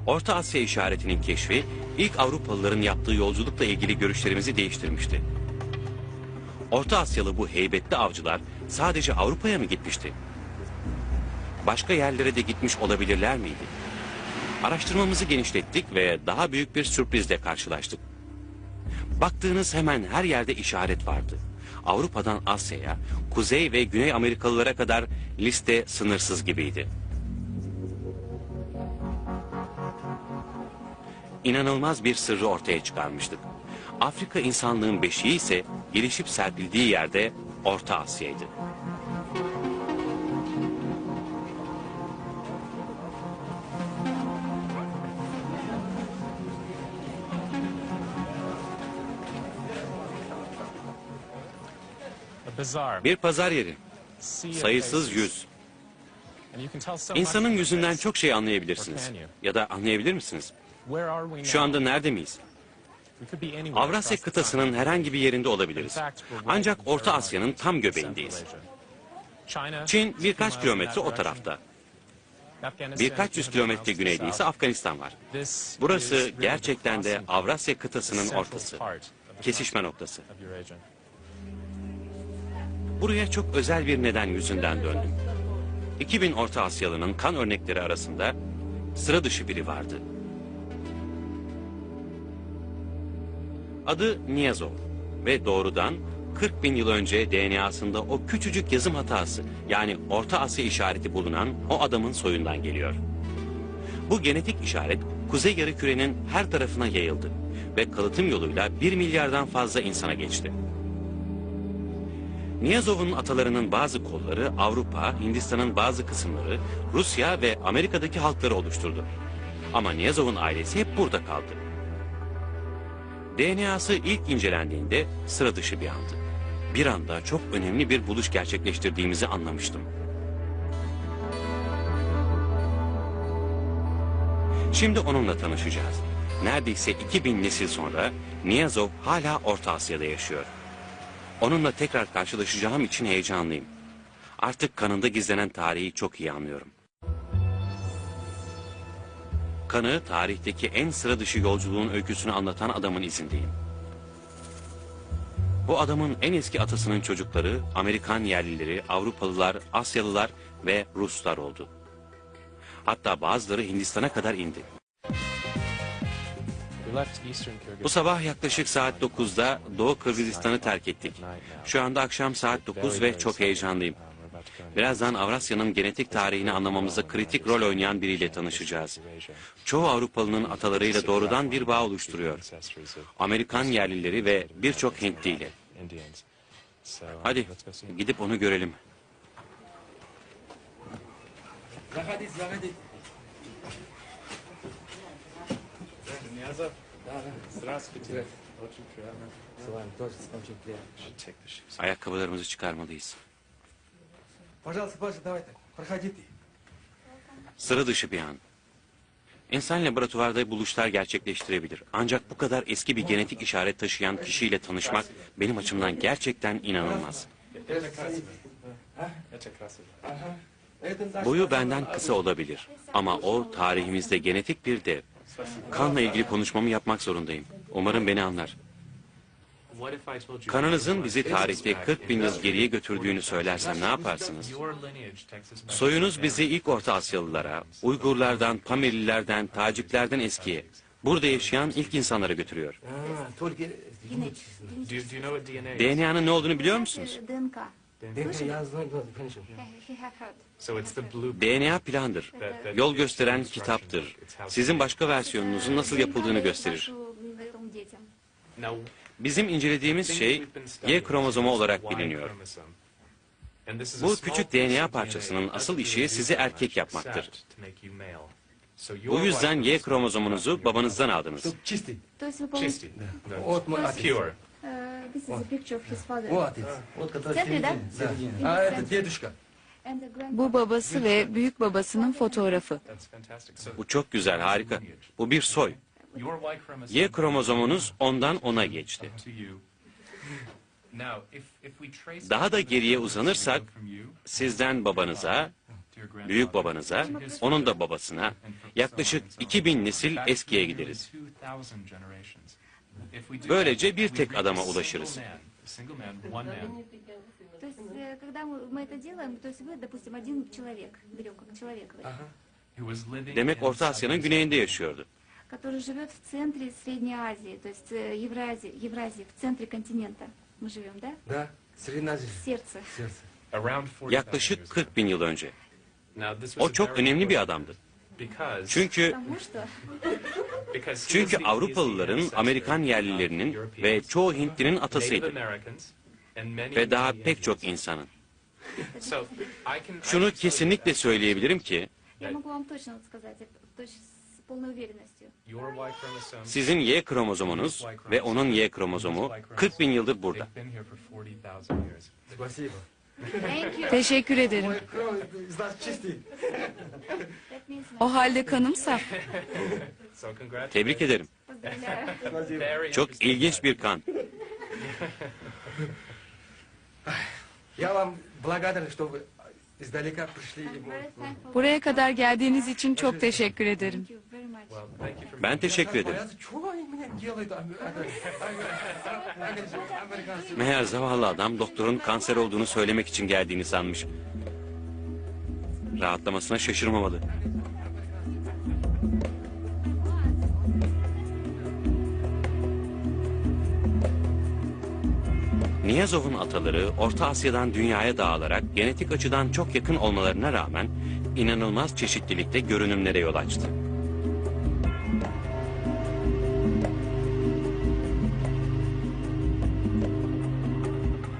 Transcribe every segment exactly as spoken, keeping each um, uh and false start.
Orta Asya işaretinin keşfi ilk Avrupalıların yaptığı yolculukla ilgili görüşlerimizi değiştirmişti. Orta Asyalı bu heybetli avcılar sadece Avrupa'ya mı gitmişti? Başka yerlere de gitmiş olabilirler miydi? Araştırmamızı genişlettik ve daha büyük bir sürprizle karşılaştık. Baktığınız hemen her yerde işaret vardı. Avrupa'dan Asya'ya, Kuzey ve Güney Amerikalılara kadar liste sınırsız gibiydi. İnanılmaz bir sırrı ortaya çıkarmıştık. Afrika insanlığın beşiği ise gelişip serpildiği yerde Orta Asya'ydı. Bir pazar yeri. Sayısız yüz. İnsanın yüzünden çok şey anlayabilirsiniz. Ya da anlayabilir misiniz? Şu anda nerede miyiz? Avrasya kıtasının herhangi bir yerinde olabiliriz. Ancak Orta Asya'nın tam göbeğindeyiz. Çin birkaç kilometre o tarafta. Birkaç yüz kilometre güneyde ise Afganistan var. Burası gerçekten de Avrasya kıtasının ortası, kesişme noktası. Buraya çok özel bir neden yüzünden döndüm. iki bin Orta Asyalı'nın kan örnekleri arasında sıra dışı biri vardı. Adı Niyazov ve doğrudan kırk bin yıl önce D N A'sında o küçücük yazım hatası, yani Orta Asya işareti bulunan o adamın soyundan geliyor. Bu genetik işaret Kuzey Yarımküre'nin her tarafına yayıldı ve kalıtım yoluyla bir milyardan fazla insana geçti. Niyazov'un atalarının bazı kolları Avrupa, Hindistan'ın bazı kısımları, Rusya ve Amerika'daki halkları oluşturdu. Ama Niyazov'un ailesi hep burada kaldı. D N A'sı ilk incelendiğinde sıra dışı bir andı. Bir anda çok önemli bir buluş gerçekleştirdiğimizi anlamıştım. Şimdi onunla tanışacağız. Neredeyse iki bin nesil sonra Niyazov hala Orta Asya'da yaşıyor. Onunla tekrar karşılaşacağım için heyecanlıyım. Artık kanında gizlenen tarihi çok iyi anlıyorum. Kanı tarihteki en sıra dışı yolculuğun öyküsünü anlatan adamın izindeyim. Bu adamın en eski atasının çocukları Amerikan yerlileri, Avrupalılar, Asyalılar ve Ruslar oldu. Hatta bazıları Hindistan'a kadar indi. Bu sabah yaklaşık saat dokuzda Doğu Kırgızistan'ı terk ettik. Şu anda akşam saat dokuz ve çok heyecanlıyım. Birazdan Avrasya'nın genetik tarihini anlamamızda kritik rol oynayan biriyle tanışacağız. Çoğu Avrupalı'nın atalarıyla doğrudan bir bağ oluşturuyor. Amerikan yerlileri ve birçok Hintli ile. Hadi gidip onu görelim. Заходите, заходите. Нязов. Да, да. Здравствуйте. Здравствуйте. Очень приятно. С вами тоже очень приятно. Ayakkabılarımızı çıkarmalıyız. Пожалуйста, пожалуйста, давайте, проходите. Sıra dışı bir an. İnsan laboratuvarda buluşlar gerçekleştirebilir. Ancak bu kadar eski bir genetik işaret taşıyan kişiyle tanışmak benim açımdan gerçekten inanılmaz. Boyu benden kısa olabilir ama o tarihimizde genetik bir dev. Kanla ilgili konuşmamı yapmak zorundayım. Umarım beni anlar. Kanınızın bizi tarihte kırk bin yıl geriye götürdüğünü söylersem ne yaparsınız? Soyunuz bizi ilk Orta Asyalılara, Uygurlardan, Pamirilerden, Taciklerden eskiye, burada yaşayan ilk insanlara götürüyor. D N A'nın ne olduğunu biliyor musunuz? D N A plandır. Yol gösteren kitaptır. Sizin başka versiyonunuzu nasıl yapıldığını gösterir. Bizim incelediğimiz şey Y kromozomu olarak biliniyor. Bu küçük D N A parçasının asıl işi sizi erkek yapmaktır. Bu yüzden Y kromozomunuzu babanızdan aldınız. Чистый. То есть вы помните? Чистый. Да. Вот мой отец. Pure. Э, this is a picture of his father. Вот отец. Вот который в середине. Да. А это дедушка. And the grandfather. Bu babası ve büyük babasının fotoğrafı. Bu çok güzel, harika. Bu bir soy. Y kromozomunuz ondan ona geçti. Daha da geriye uzanırsak, sizden babanıza, büyük babanıza, onun da babasına, yaklaşık iki bin nesil eskiye gideriz. Böylece bir tek adama ulaşırız. То есть, э, когда мы мы это делаем, то есть вы, допустим, один человек, берем как человека, Demek Orta Asya'nın güneyinde yaşıyordu. Который живет в центре Средней Азии, то есть э, Евразии, Евразии, в центре континента мы живем, да? Да, Средняя Азия. В сердце. Сердце. Yaklaşık kırk bin yıl önce. O çok önemli bir adamdı. Çünkü Потому что çünkü Avrupalıların, Amerikan yerlilerinin ve çoğu Hintlinin atasıydı. Ve daha pek çok insanın. Şunu kesinlikle söyleyebilirim ki я могу вам точно сказать, это, то есть с полной уверенностью. Sizin Y kromozomunuz ve onun Y kromozomu kırk bin yıldır burada. Спасибо. Thank you. Teşekkür ederim. Мой кровь из нас чистый. That means O halde kanım saf. Tebrik ederim. поздравляю. Çok ilginç bir kan. Я вам благодарен, что вы издалека пришли. И мы- Buraya kadar geldiğiniz için çok teşekkür ederim. Thank you very much. Ben teşekkür ederim. Боятся, что они мне делают, ам- это, ам- ам- американцы. Meğer zavallı adam doktorun kanser olduğunu söylemek için geldiğini sanmış. Rahatlamasına şaşırmamalı. Niyazov'un ataları Orta Asya'dan dünyaya dağılarak genetik açıdan çok yakın olmalarına rağmen inanılmaz çeşitlilikte görünümlere yol açtı.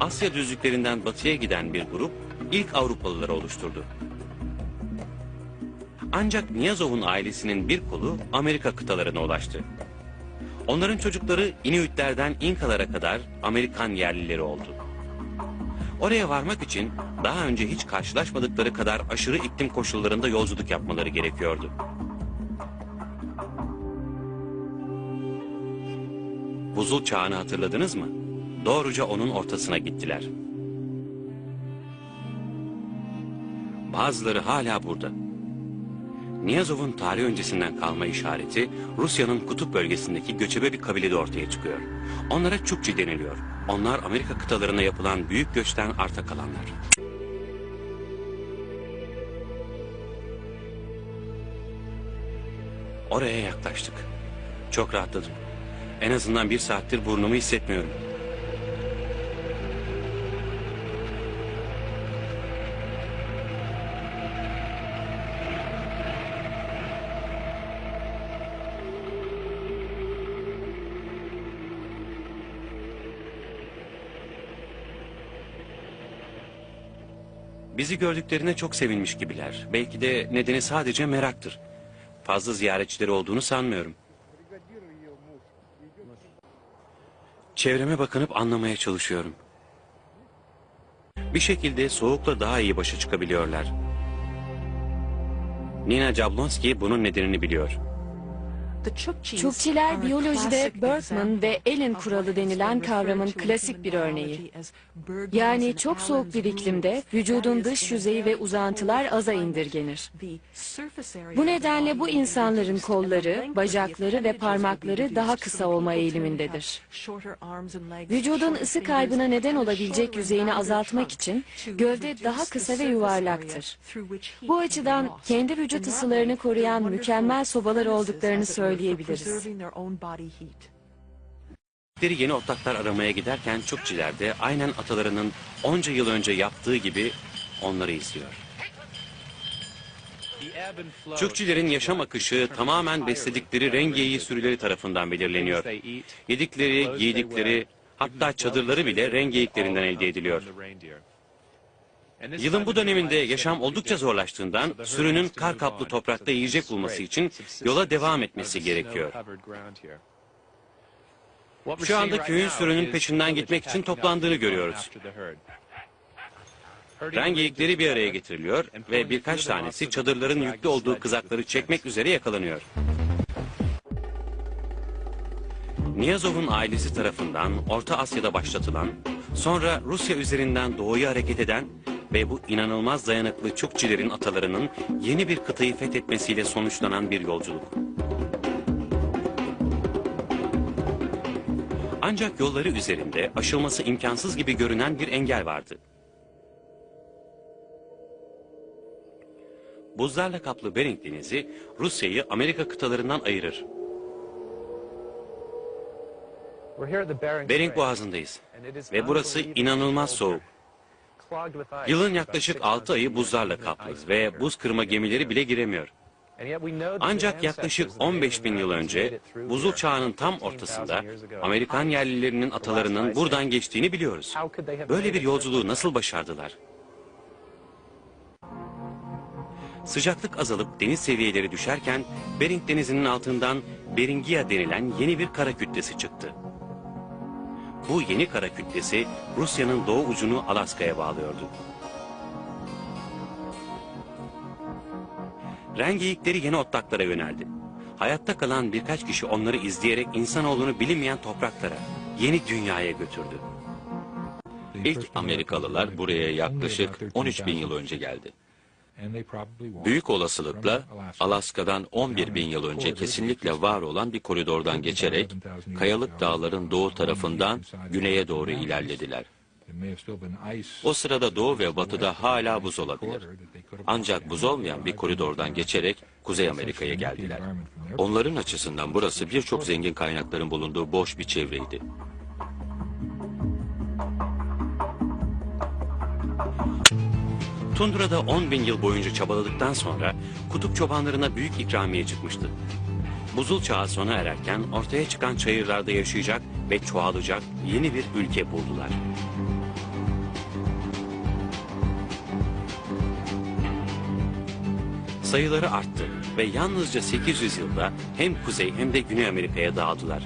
Asya düzlüklerinden batıya giden bir grup ilk Avrupalıları oluşturdu. Ancak Niyazov'un ailesinin bir kolu Amerika kıtalarına ulaştı. Onların çocukları İnuitlerden İnkalara kadar Amerikan yerlileri oldu. Oraya varmak için daha önce hiç karşılaşmadıkları kadar aşırı iklim koşullarında yolculuk yapmaları gerekiyordu. Buzul çağını hatırladınız mı? Doğruca onun ortasına gittiler. Bazıları hala burada. Niyazov'un tarih öncesinden kalma işareti Rusya'nın kutup bölgesindeki göçebe bir kabilede ortaya çıkıyor. Onlara Çukçi deniliyor. Onlar Amerika kıtalarına yapılan büyük göçten arta kalanlar. Oraya yaklaştık. Çok rahatladım. En azından bir saattir burnumu hissetmiyorum. Bizi gördüklerine çok sevinmiş gibiler. Belki de nedeni sadece meraktır. Fazla ziyaretçileri olduğunu sanmıyorum. Çevreme bakınıp anlamaya çalışıyorum. Bir şekilde soğukla daha iyi başa çıkabiliyorlar. Nina Jablonski bunun nedenini biliyor. Çukçiler biyolojide Berkman ve Allen kuralı denilen kavramın klasik bir örneği. Yani çok soğuk bir iklimde vücudun dış yüzeyi ve uzantılar aza indirgenir. Bu nedenle bu insanların kolları, bacakları ve parmakları daha kısa olma eğilimindedir. Vücudun ısı kaybına neden olabilecek yüzeyini azaltmak için gövde daha kısa ve yuvarlaktır. Bu açıdan kendi vücut ısılarını koruyan mükemmel sobalar olduklarını söyleyebiliriz. Yeni ortaklar aramaya giderken Çukçiler de aynen atalarının onca yıl önce yaptığı gibi onları izliyor. Çukçilerin yaşam akışı tamamen besledikleri rengeyi sürüleri tarafından belirleniyor. Yedikleri, giydikleri, hatta çadırları bile rengeyiklerinden elde ediliyor. Yılın bu döneminde yaşam oldukça zorlaştığından sürünün kar kaplı toprakta yiyecek bulması için yola devam etmesi gerekiyor. Şu anda köyün sürünün peşinden gitmek için toplandığını görüyoruz. Rengeyikleri bir araya getiriliyor ve birkaç tanesi çadırların yüklü olduğu kızakları çekmek üzere yakalanıyor. Niyazov'un ailesi tarafından Orta Asya'da başlatılan Sonra Rusya üzerinden doğuya hareket eden ve bu inanılmaz dayanıklı Çukçilerin atalarının yeni bir kıtayı fethetmesiyle sonuçlanan bir yolculuk. Ancak yolları üzerinde aşılması imkansız gibi görünen bir engel vardı. Buzlarla kaplı Bering Denizi Rusya'yı Amerika kıtalarından ayırır. Bering Boğazı'ndayız ve burası inanılmaz soğuk. Yılın yaklaşık altı ayı buzlarla kaplı ve buz kırma gemileri bile giremiyor. Ancak yaklaşık on beş bin yıl önce, buzul çağının tam ortasında Amerikan yerlilerinin atalarının buradan geçtiğini biliyoruz. Böyle bir yolculuğu nasıl başardılar? Sıcaklık azalıp deniz seviyeleri düşerken Bering Denizi'nin altından Beringia denilen yeni bir kara kütlesi çıktı. Bu yeni kara kütlesi Rusya'nın doğu ucunu Alaska'ya bağlıyordu. Ren geyikleri yeni otlaklara yöneldi. Hayatta kalan birkaç kişi onları izleyerek insanoğlunu bilinmeyen topraklara, yeni dünyaya götürdü. İlk Amerikalılar buraya yaklaşık on üç bin yıl önce geldi. Büyük olasılıkla Alaska'dan on bir bin yıl önce kesinlikle var olan bir koridordan geçerek Kayalık Dağların doğu tarafından güneye doğru ilerlediler. O sırada doğu ve batıda hala buz olabilir. Ancak buz olmayan bir koridordan geçerek Kuzey Amerika'ya geldiler. Onların açısından burası birçok zengin kaynakların bulunduğu boş bir çevreydi. Tundrada on bin yıl boyunca çabaladıktan sonra kutup çobanlarına büyük ikramiye çıkmıştı. Buzul çağı sona ererken ortaya çıkan çayırlarda yaşayacak ve çoğalacak yeni bir ülke buldular. Sayıları arttı ve yalnızca sekiz yüz yılda hem Kuzey hem de Güney Amerika'ya dağıldılar.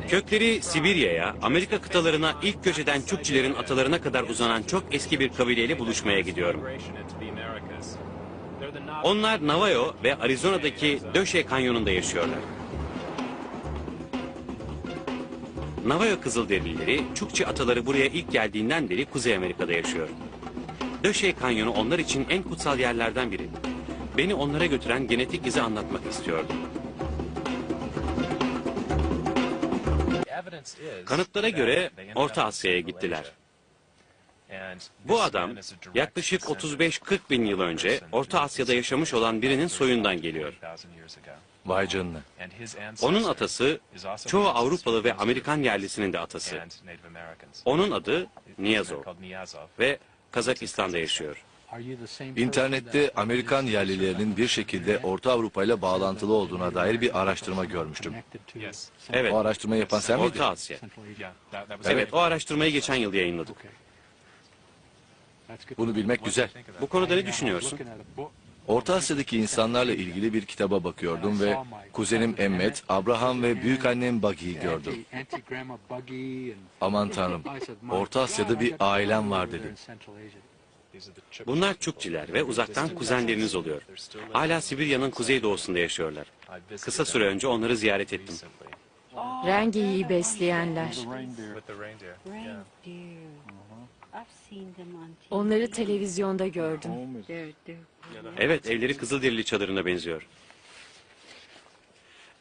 Kökleri Sibirya'ya, Amerika kıtalarına ilk göç eden Çukçilerin atalarına kadar uzanan çok eski bir kabileyle buluşmaya gidiyorum. Onlar Navajo ve Arizona'daki Döşe Kanyonu'nda yaşıyorlar. Navajo Kızılderilileri, Çukçi ataları buraya ilk geldiğinden beri Kuzey Amerika'da yaşıyor. Döşe Kanyonu onlar için en kutsal yerlerden biri. Beni onlara götüren genetik izi anlatmak istiyordum. Kanıtlara göre Orta Asya'ya gittiler. Bu adam yaklaşık otuz beş kırk bin yıl önce Orta Asya'da yaşamış olan birinin soyundan geliyor. Vay canına. Onun atası çoğu Avrupalı ve Amerikan yerlisinin de atası. Onun adı Niyazov ve Kazakistan'da yaşıyor. İnternette Amerikan yerlilerinin bir şekilde Orta Avrupa ile bağlantılı olduğuna dair bir araştırma görmüştüm. Evet, O araştırmayı yapan sen miydin? Orta Asya. Evet, o araştırmayı geçen yıl yayınladık. Bunu bilmek güzel. Bu konuda ne düşünüyorsun? Orta Asya'daki insanlarla ilgili bir kitaba bakıyordum ve kuzenim Emmet, Abraham ve büyükannem Buggy'yi gördüm. Aman Tanrım, Orta Asya'da bir ailem var dedim. Bunlar Çukçiler ve uzaktan kuzenleriniz oluyor. Hala Sibirya'nın kuzeydoğusunda yaşıyorlar. Kısa süre önce onları ziyaret ettim. Rengeyi besleyenler. Onları televizyonda gördüm. Evet, evleri Kızılderili çadırına benziyor.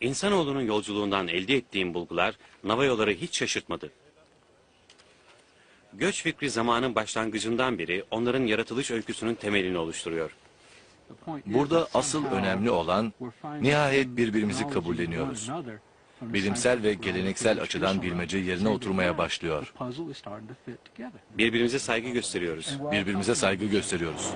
İnsanoğlunun yolculuğundan elde ettiğim bulgular Navajoları hiç şaşırtmadı. Göç fikri zamanın başlangıcından beri onların yaratılış öyküsünün temelini oluşturuyor. Burada asıl önemli olan nihayet birbirimizi kabulleniyoruz. Bilimsel ve geleneksel açıdan bilmece yerine oturmaya başlıyor. Birbirimize saygı gösteriyoruz. Birbirimize saygı gösteriyoruz.